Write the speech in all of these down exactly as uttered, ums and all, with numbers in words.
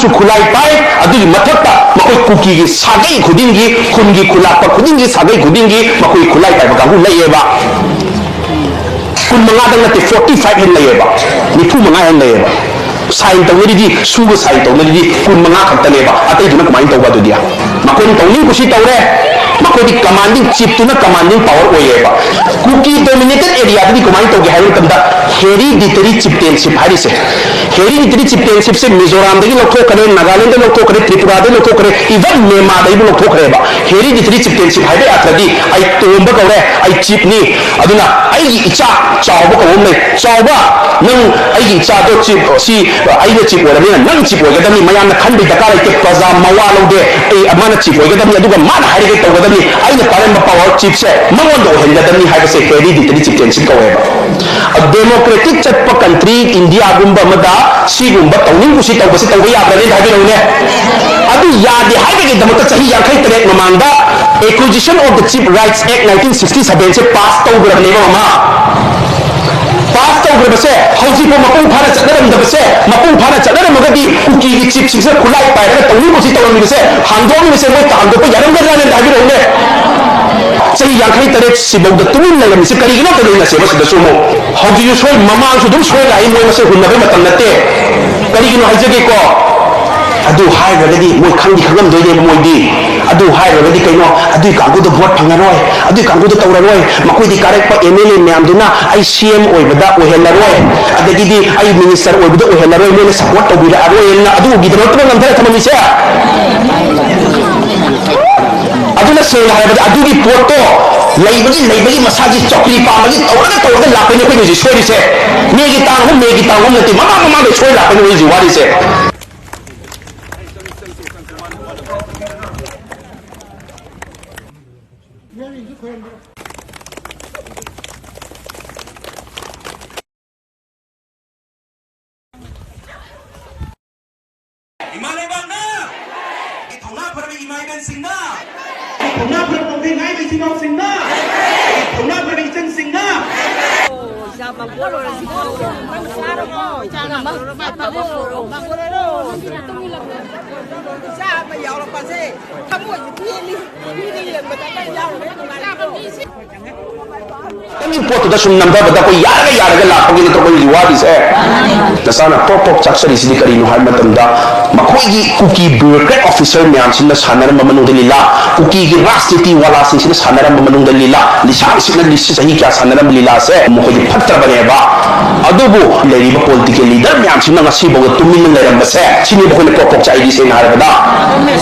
ꯁꯨ ꯈꯨꯠꯂꯥꯏ ꯄꯥꯏ꯫ ꯑꯗꯨꯒꯤ ꯃꯊꯛꯇ ꯃꯈꯣꯏ ꯀꯨꯀꯤꯒꯤ ꯁꯥꯒꯩ ꯈꯨꯗꯤꯡꯒꯤ, ꯈꯨꯟꯒꯤ ꯈꯨꯂꯥꯛꯄ ꯈꯨꯗꯤꯡꯒꯤ, ꯁꯥꯒꯩ ꯈꯨꯗꯤꯡꯒꯤ ꯃꯈꯣꯏ ꯈꯨꯠꯂꯥꯏ ꯄꯥꯏꯕ ꯀꯥꯡꯕꯨ ꯂꯩꯌꯦꯕ꯫ ꯀꯨꯟ ꯃꯉꯥꯗꯪ ꯅꯠꯇꯦ, forty five ꯍꯦꯟꯅ ꯂꯩꯌꯦꯕ, ꯅꯤꯐꯨ ꯃꯉꯥ ꯍꯦꯟꯅ ꯂꯩꯌꯦꯕ꯫ ꯁꯥꯏꯟ ꯇꯧꯅꯔꯤꯗꯤ, ꯁꯨꯒ ꯁꯥꯏꯟ ꯇꯧꯅꯔꯤꯗꯤ ꯀꯨꯟ ꯃꯉꯥ ꯈꯛꯇꯅꯦꯕ꯫ ꯑꯇꯩꯗꯨꯅ ꯀꯃꯥꯏꯅ ꯇꯧꯕ ꯑꯗꯨꯗꯤ? ꯃꯈꯣꯏꯅ ꯇꯧꯅꯤꯡ ꯀꯨꯁꯤ ꯇꯧꯔꯦ꯫ ꯃꯈꯣꯏꯗꯤ ꯀꯃꯥꯟꯗꯤꯡ ꯆꯤꯞꯇꯨꯅ ꯀꯃꯥꯟꯗꯤꯡ ꯄꯥꯋꯔ ꯑꯣꯏꯌꯦꯕ꯫ ꯀꯨꯀꯤ ꯗꯣꯃꯤꯅꯦꯇꯦꯠ ꯑꯦꯔꯤꯌꯥꯗꯗꯤ ꯀꯃꯥꯏꯅ ꯇꯧꯒꯦ ꯍꯥꯏꯕ ꯃꯇꯝꯗ, ꯍꯦꯔꯤꯗꯤꯇꯔꯤ ꯆꯤꯞꯇꯦꯟꯁꯤꯞ ꯍꯥꯏꯔꯤꯁꯦ, ꯍꯦꯔꯤꯗꯤꯇꯔꯤ ꯆꯤꯞꯇꯦꯟꯁꯤꯞꯁꯦ ꯃꯤꯖꯣꯔꯥꯝꯗꯒꯤ ꯂꯧꯊꯣꯛꯈ꯭ꯔꯦ, ꯅꯥꯒꯥꯂꯦꯟꯗꯒꯤ ꯂꯧꯊꯣꯛꯈ꯭ꯔꯦ, ꯇ꯭ꯔꯤꯄꯨꯔꯥꯗꯒꯤ ꯂꯧꯊꯣꯛꯈ꯭ꯔꯦ, ꯏꯚꯟ ꯃꯦꯟꯃꯥꯔꯗꯒꯤꯕꯨ ꯂꯧꯊꯣꯛꯈ꯭ꯔꯦꯕ꯫ ꯍꯦꯔꯤꯗꯤꯇꯔꯤ ꯆꯤꯞꯇꯦꯟꯁꯤꯞ ꯍꯥꯏꯕ ꯑꯥꯔꯊꯗꯤ ꯑꯩ ꯇꯣꯝꯕ ꯀꯧꯔꯦ, ꯑꯩ ꯆꯤꯞꯅꯤ, ꯑꯗꯨꯅ ꯑꯩꯒꯤ ꯏꯆꯥ ꯆꯥꯎꯕ ꯀꯧꯕ ꯑꯃ ꯂꯩ꯫ "ꯆꯥꯎꯕ, ꯅꯪ ꯑꯩꯒꯤ ꯏꯆꯥꯗꯣ ꯆꯤꯞ, ꯁꯤ ꯑꯩꯅ ꯆꯤꯞ ꯑꯣꯏꯔꯕꯅꯤꯅ ꯅꯪ ꯆꯤꯞ ꯑꯣꯏꯒꯗꯕꯅꯤ, ꯃꯌꯥꯝꯅ ꯈꯟꯕꯒꯤ ꯗꯔꯀꯥꯔ ꯂꯩꯇꯦ, ꯄ꯭ꯔꯖꯥ ꯃꯋꯥ ꯂꯧꯗꯦ, ꯑꯩ ꯃꯥꯅ ꯆꯤꯞ ꯑꯣꯏꯒꯗꯕꯅꯤ, ꯑꯗꯨꯒ ꯃꯥꯅ ꯍꯥꯏꯔꯤꯈꯩ ꯇꯧꯒꯗꯕꯅꯤ, ꯑꯩꯅ ꯄꯥꯏꯔꯝꯕ ꯄꯥꯋꯔ ꯆꯤꯞꯁꯦ ꯃꯉꯣꯟꯗ ꯑꯣꯏꯍꯟꯒꯗꯕꯅꯤ" ꯍꯥꯏꯕꯁꯦ ꯍꯦꯔꯤꯗꯤꯇꯔꯤ ꯆꯤꯞꯇꯦꯟꯁꯤꯞ ꯀꯧꯋꯦꯕ꯫ ꯗꯦꯃꯣꯀ꯭ꯔꯦꯇꯤꯛ ꯆꯠꯄ ꯀꯟꯇ꯭ꯔꯤ ꯏꯟꯗꯤꯌꯥꯒꯨꯝꯕ ꯑꯃꯗ ꯁꯤꯒꯨꯝꯕ ꯇꯧꯅꯤꯡ ꯀꯨꯁꯤ ꯇꯧꯕꯁꯤ ꯇꯧꯕ ꯌꯥꯕ꯭ꯔꯅꯦ ꯍꯥꯏꯕꯤꯔꯛꯎꯅꯦ? ꯑꯗꯨ ꯌꯥꯗꯦ ꯍꯥꯏꯕꯒꯤꯗꯃꯛꯇ ꯆꯍꯤ ꯌꯥꯡꯈꯩ ꯇꯔꯦꯠ ꯃꯃꯥꯡꯗ Acquisition of the Chief Rights Act nineteen sixty seven say pass ꯇꯧꯈ꯭ꯔꯕꯅꯦꯕ ꯃꯃꯥ꯫ ꯄꯥꯁ ꯇꯧꯈ꯭ꯔꯕꯁꯦ ꯍꯧꯖꯤꯛꯐꯥꯎ ꯃꯄꯨꯡ ꯐꯥꯅ ꯆꯠꯅꯔꯝꯗꯕꯁꯦ, ꯃꯄꯨꯡ ꯐꯥꯅ ꯆꯠꯅꯔꯝꯃꯒꯗꯤ ꯀꯨꯀꯤꯒꯤ ꯆꯤꯞꯁꯤꯡꯁꯤꯅ ꯈꯨꯠꯂꯥꯏ ꯄꯥꯏꯔꯒ ꯇꯧꯅꯤꯡ ꯀꯨꯁꯤ ꯇꯧꯔꯝꯃꯤꯕꯁꯦ ꯍꯥꯡꯗꯣꯛꯑꯝꯃꯤꯕꯁꯦ ꯃꯣꯏ ꯇꯥꯟꯗꯣꯛꯄ ꯌꯥꯔꯝꯒꯗ꯭ꯔꯥꯅꯦ ꯑꯝꯇ ꯍꯥꯏꯕꯤꯔꯛꯎꯅꯦ? ꯆꯍꯤ ꯌꯥꯡꯈꯩ ꯇꯔꯦꯠ ꯁꯤꯐꯧꯗ ꯇꯨꯃꯤꯟ ꯂꯩꯔꯝꯃꯤꯁꯦ ꯀꯔꯤꯒꯤꯅꯣ? ꯑꯝꯇ ꯌꯦꯡꯅꯁꯦꯕ ꯁꯤꯗꯁꯨ ꯑꯃꯨꯛ꯫ ꯍꯧꯖꯤꯛꯁꯨ ꯁꯣꯏ, ꯃꯃꯥꯡꯁꯨ ꯑꯗꯨꯝ ꯁꯣꯏ ꯂꯥꯛꯏ, ꯃꯣꯏ ꯃꯁꯦ ꯍꯨꯟꯅꯕꯩ ꯃꯇꯝ ꯅꯠꯇꯦ꯫ ꯀꯔꯤꯒꯤꯅꯣ ꯍꯥꯏꯖꯒꯦꯀꯣ? ꯑꯗꯨ ꯍꯥꯏꯈ꯭ꯔꯒꯗꯤ ꯃꯣꯏ ꯈꯪꯗꯤ ꯈꯪꯉꯝꯗꯣꯏꯅꯦꯕ ꯃꯣꯏꯗꯤ꯫ ꯑꯗꯨ ꯍꯥꯏꯈ꯭ꯔꯒꯗꯤ ꯀꯩꯅꯣ, ꯑꯗꯨꯏ ꯀꯥꯡꯕꯨꯗꯣ ꯚꯣꯠ ꯐꯪꯉꯔꯣꯏ, ꯑꯗꯨꯏ ꯀꯥꯡꯕꯨꯗꯣ ꯇꯧꯔꯔꯣꯏ, ꯃꯈꯣꯏꯗꯤ ꯀꯥꯔꯛꯄ ꯑꯦꯝ ꯑꯦꯜ ꯑꯦ ꯃꯌꯥꯝꯗꯨꯅ ꯑꯩ ꯁꯤ ꯑꯦꯝ ꯑꯣꯏꯕꯗ ꯑꯣꯏꯍꯜꯂꯔꯣꯏ, ꯑꯗꯒꯤꯗꯤ ꯑꯩ ꯃꯤꯅꯤꯁꯇꯔ ꯑꯣꯏꯕꯗ ꯑꯣꯏꯍꯜꯂꯔꯣꯏ, ꯃꯣꯏꯅ ꯁꯄꯣꯔꯠ ꯇꯧꯕꯤꯔꯛꯑꯔꯣꯏꯅ ꯑꯗꯨꯒꯤꯗꯃꯛꯇ ꯅꯝꯊꯔ ꯊꯝꯃꯝꯃꯤꯁꯦ꯫ ꯑꯗꯨꯅ ꯁꯦꯡꯅ ꯍꯥꯏꯔꯕꯗ ꯑꯗꯨꯒꯤ ꯄꯣꯠꯇꯣ ꯂꯩꯕꯒꯤ, ꯂꯩꯕꯒꯤ ꯃꯁꯥꯒꯤ ꯆꯧꯀ꯭ꯔꯤ ꯄꯥꯝꯕꯒꯤ ꯇꯧꯔꯒ, ꯇꯧꯔꯒ ꯂꯥꯛꯄꯅꯤ ꯑꯩꯈꯣꯏꯅ ꯍꯧꯖꯤꯛ ꯁꯣꯏꯔꯤꯁꯦ꯫ ꯃꯦꯒꯤ ꯇꯥꯡ ꯑꯍꯨꯝ, ꯃꯦꯒꯤ ꯇꯥꯡ ꯑꯍꯨꯝ ꯅꯠꯇꯦ, ꯃꯃꯥꯡ ꯃꯃꯥꯡꯗ ꯁꯣꯏ ꯂꯥꯛꯄꯅꯤ ꯍꯧꯖꯤꯛ ꯋꯥꯔꯤꯁꯦ꯫ ꯏꯃꯥ ꯂꯩꯕꯥꯛꯅ! ꯊꯧꯅꯥ ꯐꯔꯕ ꯏꯃꯥ ꯏꯕꯦꯟꯁꯤꯡꯅ! ꯊꯧꯅꯥ ꯐꯔꯕ ꯂꯝꯐꯦꯜ ꯉꯥꯏꯕ ꯏꯆꯤꯟ ꯏꯅꯥꯎꯁꯤꯡꯅ! ꯊꯧꯅꯥ ꯐꯔꯕ ꯏꯆꯟꯁꯤꯡꯅ! ꯊꯃꯣꯏꯁꯦ ꯄꯦꯜꯂꯤ꯫ ꯃꯤꯅ ꯌꯦꯡꯕꯗ ꯑꯩꯈꯣꯏ ꯌꯥꯎꯔꯨꯔꯦ ꯅꯨꯡꯉꯥꯏꯔꯦ꯫ ꯈꯤꯇꯪꯒꯤ ꯄꯣꯠꯇꯨꯗ ꯁꯨꯝ ꯅꯝꯊꯕꯗ ꯑꯩꯈꯣꯏ ꯌꯥꯔꯒ ꯌꯥꯔꯒ ꯂꯥꯛꯄꯒꯤ ꯅꯠꯇ꯭ꯔꯣ ꯑꯩꯈꯣꯏ ꯍꯧꯖꯤꯛ ꯋꯥꯔꯤꯁꯦ? ꯅꯆꯥꯅ ꯄ꯭ꯔꯣꯞ ꯄ꯭ꯔꯣꯞ ꯆꯥꯛꯆꯔꯤꯁꯤꯗꯤ ꯀꯔꯤꯅꯣ ꯍꯥꯏꯕ ꯃꯇꯝꯗ, ꯃꯈꯣꯏꯒꯤ ꯀꯨꯀꯤ bureaucrat officer ꯃꯌꯥꯝꯁꯤꯅ ꯁꯥꯟꯅꯔꯝꯕ ꯃꯅꯨꯡꯗ ꯂꯤꯂꯥ, ꯀꯨꯀꯤꯒꯤ ꯔꯥꯖꯅꯤꯇꯤ ꯋꯥꯂꯥꯁꯤꯡꯁꯤꯅ ꯁꯥꯟꯅꯔꯝꯕ ꯃꯅꯨꯡꯗ ꯂꯤꯂꯥ, ꯂꯤꯁꯥꯡꯁꯤꯅ ꯂꯤꯁꯤ ꯆꯍꯤ ꯀꯌꯥ ꯁꯥꯟꯅꯔꯝꯕ ꯂꯤꯂꯥꯁꯦ ꯃꯈꯣꯏꯗꯤ ꯐꯠꯇ꯭ꯔꯕꯅꯦꯕ꯫ ꯑꯗꯨꯕꯨ ꯂꯩꯔꯤꯕ political leader ꯃꯌꯥꯝꯁꯤꯅ ꯉꯁꯤꯐꯥꯎꯗ ꯇꯨꯃꯤꯟꯅ ꯂꯩꯔꯝꯕꯁꯦ, ꯁꯤꯅꯦꯕ ꯑꯩꯈꯣꯏꯅ ꯄ꯭ꯔꯣꯞ ꯄ꯭ꯔꯣꯞ ꯆꯥꯛꯏꯗꯤ, ꯁꯦꯡꯅ ꯍꯥꯏꯔꯕꯗ꯫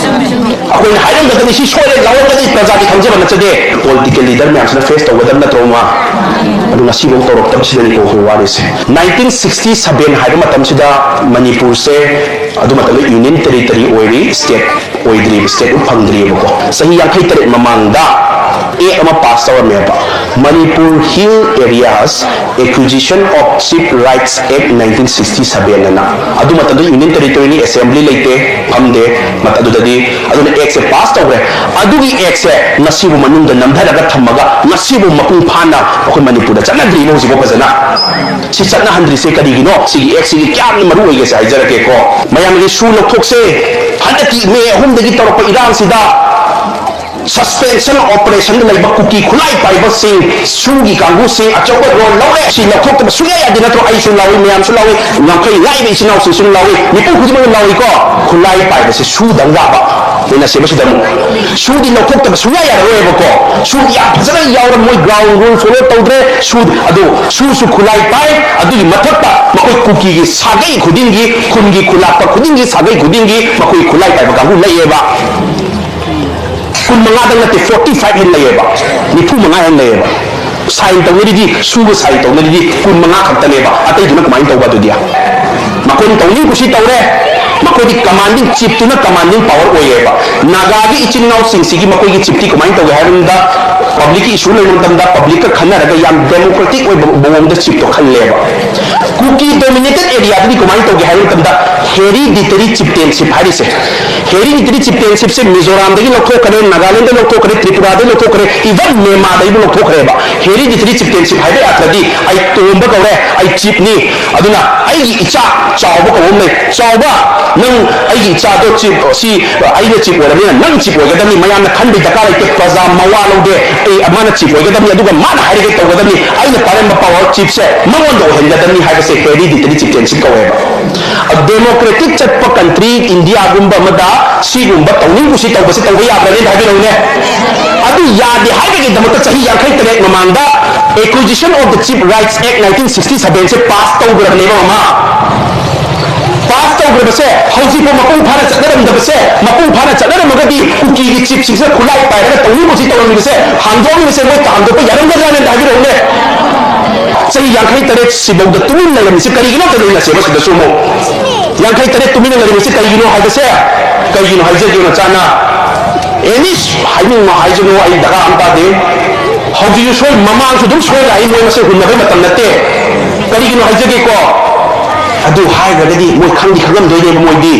ꯑꯩꯈꯣꯏꯅ ꯍꯥꯏꯔꯝꯒꯗꯕꯅꯤ, ꯁꯤ ꯁꯣꯏꯔꯦ ꯂꯥꯎꯔꯝꯒꯅꯤ, ꯄ꯭ꯔꯖꯥꯗꯤ ꯈꯪꯖꯕ ꯅꯠꯆꯗꯦ꯫ Political leader ꯃꯌꯥꯝꯁꯤꯅ face ꯇꯧꯒꯗꯕ ꯅꯠꯇ꯭ꯔꯣ, ꯃꯥ? ꯑꯗꯨ ꯉꯁꯤꯐꯥꯎ ꯇꯧꯔꯛꯇꯕꯁꯤꯗꯅꯤꯀꯣ ꯑꯩꯈꯣꯏ ꯋꯥꯔꯤꯁꯦ꯫ Nineteen sixty seven ꯍꯥꯏꯕ ꯃꯇꯝꯁꯤꯗ ꯃꯅꯤꯄꯨꯔꯁꯦ ꯑꯗꯨ ꯃꯇꯝꯗ union territory ꯑꯣꯏꯔꯤ, state ꯑꯣꯏꯗ꯭ꯔꯤꯕ, statehood ꯐꯪꯗ꯭ꯔꯤꯕꯀꯣ꯫ ꯆꯍꯤ ꯌꯥꯡꯈꯩ ꯇꯔꯦꯠ ꯃꯃꯥꯡꯗ act ꯑꯃ pass ꯇꯧꯔꯝꯃꯦꯕ, Manipur Hill Areas Acquisition of Chief Rights Act nineteen sixty seven ꯑꯅ꯫ ꯑꯗꯨ ꯃꯇꯝꯗ union territoryꯅꯤ, assembly ꯂꯩꯇꯦ, ꯐꯝꯗꯦ꯫ ꯃꯠ-, ꯑꯗꯨꯗꯗꯤ ꯑꯗꯨꯅ actꯁꯦ pass ꯇꯧꯈ꯭ꯔꯦ꯫ ꯑꯗꯨꯒꯤ actꯁꯦ ꯉꯁꯤꯕꯨ ꯃꯅꯨꯡꯗ ꯅꯝꯊꯔꯒ ꯊꯝꯃꯒ ꯉꯁꯤꯕꯨ ꯃꯄꯨꯡ ꯐꯥꯅ ꯑꯩꯈꯣꯏ ꯃꯅꯤꯄꯨꯔꯗ ꯆꯠꯅꯗ꯭ꯔꯤꯕ ꯍꯧꯖꯤꯛꯐꯥꯎ ꯐꯖꯅ꯫ ꯁꯤ ꯆꯠꯅꯍꯟꯗ꯭ꯔꯤꯁꯦ ꯀꯔꯤꯒꯤꯅꯣ? ꯁꯤꯒꯤ actꯁꯤꯒꯤ ꯀꯌꯥꯝꯅ ꯃꯔꯨ ꯑꯣꯏꯒꯦꯁꯦ ꯍꯥꯏꯖꯔꯛꯀꯦꯀꯣ꯫ ꯃꯌꯥꯝꯒꯤ ꯁꯨ ꯂꯧꯊꯣꯛꯁꯦ꯫ ꯍꯟꯗꯛꯀꯤ ꯃꯦ ꯑꯍꯨꯝꯗꯒꯤ ꯇꯧꯔꯛꯄ ꯏꯔꯥꯡꯁꯤꯗ suspension operationꯗ ꯂꯩꯕ ꯀꯨꯀꯤ ꯈꯨꯠꯂꯥꯏ ꯄꯥꯏꯕꯁꯤꯡ, ꯁꯨꯒꯤ ꯀꯥꯡꯕꯨꯁꯤꯡ ꯑꯆꯧꯕ role ꯂꯧꯔꯦ꯫ ꯁꯤ ꯂꯧꯊꯣꯛꯇꯕ ꯁꯨꯡꯌꯥ ꯌꯥꯗꯦ ꯅꯠꯇ꯭ꯔꯣ? ꯑꯩꯁꯨ ꯂꯥꯎꯏ, ꯃꯌꯥꯝꯁꯨ ꯂꯥꯎꯏ, ꯉꯝꯈꯩ ꯂꯥꯏꯕ ꯏꯆꯤꯟ ꯏꯅꯥꯎꯁꯤꯡꯁꯨ ꯂꯥꯎꯏ, ꯃꯤꯄꯨꯝ ꯈꯨꯗꯤꯡꯃꯛꯅ ꯂꯥꯎꯏꯀꯣ꯫ ꯈꯨꯠꯂꯥꯏ ꯄꯥꯏꯕꯁꯦ ꯁꯨꯗꯪ ꯌꯥꯕ꯫ ꯂꯣꯏꯅꯁꯦ ꯃꯁꯤꯗ ꯑꯃꯨꯛ ꯁꯨꯗꯤ ꯂꯧꯊꯣꯛꯇꯕ ꯁꯨꯡꯌꯥ ꯌꯥꯔꯔꯣꯏꯕꯀꯣ꯫ ꯁꯨ ꯌꯥꯝ ꯐꯖꯅ ꯌꯥꯎꯔ ꯃꯣꯏ ground rule follow ꯇꯧꯗ꯭ꯔꯦ꯫ ꯁꯨ, ꯑꯗꯨ ꯁꯨꯁꯨ ꯈꯨꯠꯂꯥꯏ ꯄꯥꯏ, ꯑꯗꯨꯒꯤ ꯃꯊꯛꯇ ꯃꯈꯣꯏ ꯀꯨꯀꯤꯒꯤ ꯁꯥꯒꯩ ꯈꯨꯗꯤꯡꯒꯤ, ꯈꯨꯟꯒꯤ ꯈꯨꯂꯥꯛꯄ ꯈꯨꯗꯤꯡꯒꯤ, ꯁꯥꯒꯩ ꯈꯨꯗꯤꯡꯒꯤ ꯃꯈꯣꯏ ꯈꯨꯠꯂꯥꯏ ꯄꯥꯏꯕ ꯀꯥꯡꯕꯨ ꯂꯩꯌꯦꯕ꯫ ꯀꯨꯟ ꯃꯉꯥꯗꯪ ꯅꯠꯇꯦ, forty five ꯍꯦꯟꯅ ꯂꯩꯌꯦꯕ, ꯅꯤꯐꯨ ꯃꯉꯥ ꯍꯦꯟꯅ ꯂꯩꯌꯦꯕ꯫ Sign ꯇꯧꯅꯔꯤꯗꯤ, ꯁꯨꯒ sign ꯇꯧꯅꯔꯤꯗꯤ ꯀꯨꯟ ꯃꯉꯥ ꯈꯛꯇꯅꯦꯕ꯫ ꯑꯇꯩꯗꯨꯅ ꯀꯃꯥꯏꯅ ꯇꯧꯕ ꯑꯗꯨꯗꯤ? ꯃꯈꯣꯏꯅ ꯇꯧꯅꯤꯡ ꯀꯨꯁꯤ ꯇꯧꯔꯦ꯫ ꯃꯈꯣꯏꯗꯤ commanding chiefꯇꯨꯅ commanding power ꯑꯣꯏꯌꯦꯕ꯫ ꯅꯥꯒꯥꯒꯤ ꯏꯆꯤꯟ ꯏꯅꯥꯎꯁꯤꯡꯁꯤꯒꯤ ꯃꯈꯣꯏꯒꯤ chiefꯇꯤ ꯀꯃꯥꯏꯅ ꯇꯧꯒꯦ ꯍꯥꯏꯕ ꯃꯇꯝꯗ, publicꯀꯤ issue ꯂꯩꯕ ꯃꯇꯝꯗ publicꯀ ꯈꯟꯅꯔꯒ ꯌꯥꯝ democratic ꯑꯣꯏꯕ ꯃꯑꯣꯡꯗ chiefꯇꯣ ꯈꯜꯂꯦꯕ꯫ ꯀꯨꯀꯤ dominated areaꯗꯗꯤ ꯀꯃꯥꯏꯅ ꯇꯧꯒꯦ ꯍꯥꯏꯕ ꯃꯇꯝꯗ, hereditary chieftainship ꯍꯥꯏꯔꯤꯁꯦ, hereditary chieftainshipꯁꯦ ꯃꯤꯖꯣꯔꯥꯝꯗꯒꯤ ꯂꯧꯊꯣꯛꯈ꯭ꯔꯦ, ꯅꯥꯒꯥꯂꯦꯟꯗꯒꯤ ꯂꯧꯊꯣꯛꯈ꯭ꯔꯦ, ꯇ꯭ꯔꯤꯄꯨꯔꯥꯗꯒꯤ ꯂꯧꯊꯣꯛꯈ꯭ꯔꯦ, even ꯃꯦꯟꯃꯥꯔꯗꯒꯤꯕꯨ ꯂꯧꯊꯣꯛꯈ꯭ꯔꯦꯕ꯫ Hereditary chieftainship ꯍꯥꯏꯕ ꯑꯥꯔꯊꯗꯤ ꯑꯩ ꯇꯣꯝꯕ ꯀꯧꯔꯦ, ꯑꯩ chiefꯅꯤ, ꯑꯗꯨꯅ ꯑꯩꯒꯤ ꯏꯆꯥ ꯆꯥꯎꯕ ꯀꯧꯕ ꯑꯃ ꯂꯩ, ꯆꯥꯎꯕ, ꯅꯪ ꯑꯩꯒꯤ ꯏꯆꯥꯗꯣ ꯆꯤꯞ ꯁꯤ ꯑꯩꯅ ꯆꯤꯞ ꯑꯣꯏꯔꯕꯅꯤꯅ ꯅꯪ ꯆꯤꯞ ꯑꯣꯏꯒꯗꯕꯅꯤ, ꯃꯌꯥꯝꯅ ꯈꯟꯕꯒꯤ ꯗꯔꯀꯥꯔ ꯂꯩꯇꯦ, ꯄ꯭ꯔꯖꯥ ꯃꯋꯥ ꯂꯧꯗꯦ, ꯑꯩ ꯃꯥꯅ ꯆꯤꯞ ꯑꯣꯏꯒꯗꯕꯅꯤ, ꯑꯗꯨꯒ ꯃꯥꯅ ꯍꯥꯏꯔꯒ ꯇꯧꯒꯗꯕꯅꯤ, ꯑꯩꯅ ꯄꯥꯏꯔꯝꯕ ꯄꯋꯥꯔ ꯆꯤꯞꯁꯦ ꯃꯉꯣꯟꯗ ꯑꯣꯏꯍꯟꯒꯗꯕꯅꯤ ꯍꯥꯏꯕꯁꯦ ꯍꯦꯔꯤꯗꯤꯇꯔꯤ ꯆꯤꯞꯇꯦꯟꯁꯤꯞ ꯀꯧꯋꯦꯕ꯫ ꯗꯦꯃꯣꯀ꯭ꯔꯦꯇꯤꯛ ꯆꯠꯄ ꯀꯟꯇ꯭ꯔꯤ ꯏꯟꯗꯤꯌꯥꯒꯨꯝꯕ ꯑꯃꯗ ꯁꯤꯒꯨꯝꯕ ꯇꯧꯅꯤꯡ ꯀꯨꯁꯤ ꯇꯧꯕꯁꯦ ꯇꯧꯕ ꯌꯥꯕ꯭ꯔꯅꯦ ꯍꯥꯏꯕꯤꯔꯛꯎꯅꯦ? ꯑꯗꯨ ꯌꯥꯗꯦ ꯍꯥꯏꯕꯒꯤꯗꯃꯛꯇ ꯆꯍꯤ ꯌꯥꯡꯈꯩ ꯇꯔꯦꯠ ꯃꯃꯥꯡꯗ Acquisition of the Chief Rights Act nineteen sixty seven say pass ꯇꯧꯈ꯭ꯔꯕꯅꯦꯕ ꯃꯃꯥ꯫ ꯄꯥꯁ ꯇꯧꯈ꯭ꯔꯕꯁꯦ ꯍꯧꯖꯤꯛꯐꯥꯎ ꯃꯄꯨꯡ ꯐꯥꯅ ꯆꯠꯅꯔꯝꯗꯕꯁꯦ, ꯃꯄꯨꯡ ꯐꯥꯅ ꯆꯠꯅꯔꯝꯃꯒꯗꯤ ꯀꯨꯀꯤꯒꯤ ꯆꯤꯞꯁꯤꯡꯁꯤꯅ ꯈꯨꯠꯂꯥꯏ ꯄꯥꯏꯔꯒ ꯇꯧꯅꯤꯡ ꯀꯨꯁꯤ ꯇꯧꯔꯝꯃꯤꯕꯁꯦ ꯍꯥꯡꯗꯣꯛꯑꯝꯃꯤꯕꯁꯦ ꯃꯣꯏ ꯍꯥꯡꯗꯣꯛꯄ ꯌꯥꯔꯝꯒꯗ꯭ꯔꯥꯅꯦ ꯑꯝꯇ ꯍꯥꯏꯕꯤꯔꯛꯎꯅꯦ? ꯆꯍꯤ ꯌꯥꯡꯈꯩ ꯇꯔꯦꯠ ꯁꯤꯐꯥꯎꯗ ꯇꯨꯃꯤꯟ ꯂꯩꯔꯝꯃꯤꯁꯦ ꯀꯔꯤꯒꯤꯅꯣ ꯑꯝꯇ ꯅꯩꯅꯁꯦꯕ ꯁꯤꯗꯁꯨ ꯑꯃꯨꯛ꯫ ꯌꯥꯡꯈꯩ ꯇꯔꯦꯠ ꯇꯨꯃꯤꯟꯅ ꯂꯩꯔꯝꯃꯤꯁꯦ ꯀꯩꯒꯤꯅꯣ ꯍꯥꯏꯕꯁꯦ, ꯀꯩꯒꯤꯅꯣ ꯍꯥꯏꯖꯒꯦ ꯃꯆꯥꯅ, ꯑꯦꯅꯤ ꯍꯥꯏꯅꯤꯡꯕ ꯍꯥꯏꯁꯅꯨ, ꯑꯩ ꯗꯔꯀꯥꯔ ꯑꯃ ꯇꯥꯗꯦ꯫ ꯍꯧꯖꯤꯛꯁꯨ ꯁꯣꯏ, ꯃꯃꯥꯡꯁꯨ ꯑꯗꯨꯝ ꯁꯣꯏ ꯂꯥꯛꯏ, ꯃꯣꯏ ꯃꯁꯦ ꯍꯨꯟꯅꯕꯩ ꯃꯇꯝ ꯅꯠꯇꯦ꯫ ꯀꯔꯤꯒꯤꯅꯣ ꯍꯥꯏꯖꯒꯦꯀꯣ, ꯑꯗꯨ ꯍꯥꯏꯈ꯭ꯔꯒꯗꯤ ꯃꯣꯏ ꯈꯪꯗꯤ ꯈꯪꯉꯝꯗꯣꯏꯅꯦꯕ ꯃꯣꯏꯗꯤ꯫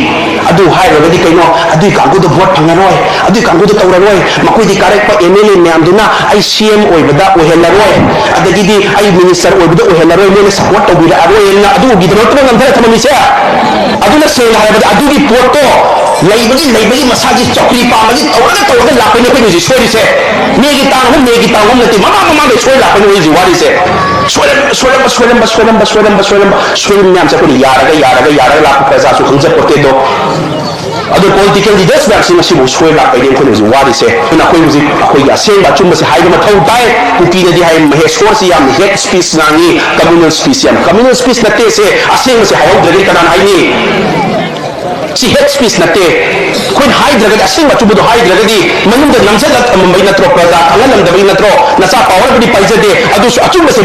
ꯑꯗꯨ ꯍꯥꯏꯈ꯭ꯔꯒꯗꯤ ꯀꯩꯅꯣ, ꯑꯗꯨꯏ ꯀꯥꯡꯕꯨꯗꯣ ꯚꯣꯠ ꯐꯪꯉꯔꯣꯏ, ꯑꯗꯨꯏ ꯀꯥꯡꯕꯨꯗꯣ ꯇꯧꯔꯔꯣꯏ, ꯃꯈꯣꯏꯗꯤ ꯀꯥꯔꯛꯄ ꯑꯦꯝ ꯑꯦꯜ ꯑꯦ ꯃꯌꯥꯝꯗꯨꯅ ꯑꯩ ꯁꯤ ꯑꯦꯝ ꯑꯣꯏꯕꯗ ꯑꯣꯏꯍꯜꯂꯔꯣꯏ, ꯑꯗꯒꯤꯗꯤ ꯑꯩ ꯃꯤꯅꯤꯁꯇꯔ ꯑꯣꯏꯕꯗ ꯑꯣꯏꯍꯜꯂꯔꯣꯏ, ꯃꯣꯏꯅ ꯁꯞꯄꯣꯔꯠ ꯇꯧꯕꯤꯔꯛꯑꯔꯣꯏꯅ ꯑꯗꯨꯒꯤꯗꯃꯛꯇ ꯅꯝꯊꯅ ꯊꯝꯃꯝꯃꯤꯁꯦ꯫ ꯑꯗꯨꯅ ꯁꯦꯡꯅ ꯍꯥꯏꯔꯕꯗ ꯑꯗꯨꯒꯤ ꯄꯣꯠꯇꯣ ꯂꯩꯕꯒꯤ, ꯂꯩꯕꯒꯤ ꯃꯁꯥꯒꯤ ꯆꯧꯀ꯭ꯔꯤ ꯄꯥꯝꯕꯒꯤ ꯇꯧꯔꯒ ꯇꯧꯔꯒ ꯂꯥꯛꯄꯅꯤ ꯑꯩꯈꯣꯏꯅ ꯍꯧꯖꯤꯛ ꯁꯣꯏꯔꯤꯁꯦ꯫ ꯃꯦꯒꯤ ꯇꯥꯡ ꯑꯍꯨꯝ, ꯃꯦꯒꯤ ꯇꯥꯡ ꯑꯍꯨꯝ ꯅꯠꯇꯦ, ꯃꯃꯥꯡ ꯃꯃꯥꯡꯗ ꯁꯣꯏ ꯂꯥꯛꯄꯅꯤ ꯍꯧꯖꯤꯛ ꯋꯥꯔꯤꯁꯦ꯫ ꯁꯣꯏꯔꯝꯕ, ꯁꯣꯏꯔꯝꯕ, ꯁꯣꯏꯔꯝꯕ, ꯁꯣꯏꯔꯝꯕ, ꯁꯣꯏꯔꯝꯕ, ꯁꯣꯏꯔꯝꯕ ꯃꯌꯥꯝꯁꯦ ꯑꯩꯈꯣꯏꯅ ꯌꯥꯔꯒ, ꯌꯥꯔꯒ, ꯌꯥꯔꯒ ꯂꯥꯛꯄ ꯄ꯭ꯔꯖꯥꯁꯨ ꯈꯪꯖꯄꯣꯠꯇꯦ ꯑꯗꯣ꯫ ꯑꯗꯣ ꯄꯣꯂꯤꯇꯤꯀꯦꯜ ꯂꯤꯗꯔꯁ ꯃꯌꯥꯝꯁꯤ ꯉꯁꯤꯐꯥꯎ ꯁꯣꯏ ꯂꯥꯛꯄꯩꯅꯦ ꯑꯩꯈꯣꯏꯅ ꯍꯧꯖꯤꯛ ꯋꯥꯔꯤꯁꯦ꯫ ꯑꯗꯨꯅ ꯑꯩꯈꯣꯏ ꯍꯧꯖꯤꯛ ꯑꯩꯈꯣꯏꯒꯤ ꯑꯁꯦꯡꯕ ꯑꯆꯨꯝꯕꯁꯦ ꯍꯥꯏꯕ ꯃꯊꯧ ꯇꯥꯏ꯫ ꯀꯨꯀꯤꯅꯗꯤ ꯍꯥꯏ, ꯃꯍꯦꯁꯣꯔꯁꯤ ꯌꯥꯝꯅ ꯍꯦꯠ ꯁ꯭ꯄꯤꯆ ꯉꯥꯡꯉꯤ, ꯀꯝꯃ꯭ꯌꯨꯅꯦꯜ ꯁ꯭ꯄꯤꯆ ꯌꯥꯝ, ꯀꯝꯃ꯭ꯌꯨꯅꯦꯜ ꯁ꯭ꯄꯤꯆ ꯅꯠꯇꯦ ꯁꯦ, ꯑꯁꯦꯡꯕꯁꯦ ꯍꯥꯏꯍꯧꯗ꯭ꯔꯒꯗꯤ ꯀꯅꯥꯅ ꯍꯥꯏꯅꯤ? ꯁꯤ ꯍꯦꯠ ꯁ꯭ꯄꯤꯆ ꯅꯠꯇꯦ꯫ ꯑꯩꯈꯣꯏꯅ ꯍꯥꯏꯗ꯭ꯔꯒꯗꯤ, ꯑꯁꯦꯡꯕ ꯑꯆꯨꯝꯕꯗꯣ ꯍꯥꯏꯗ꯭ꯔꯒꯗꯤ ꯃꯅꯨꯡꯗ ꯅꯝꯁꯤꯜꯂ ꯊꯝꯃꯝꯕꯩ ꯅꯠꯇ꯭ꯔꯣ? ꯄ꯭ꯔꯖꯥ ꯈꯪꯍꯜꯂꯝꯗꯕꯩ ꯅꯠꯇ꯭ꯔꯣ? ꯅꯆꯥ ꯄꯥꯎꯔꯕꯨꯗꯤ ꯄꯥꯏꯖꯗꯦ, ꯑꯗꯨꯁꯨ ꯑꯆꯨꯝꯕꯁꯦ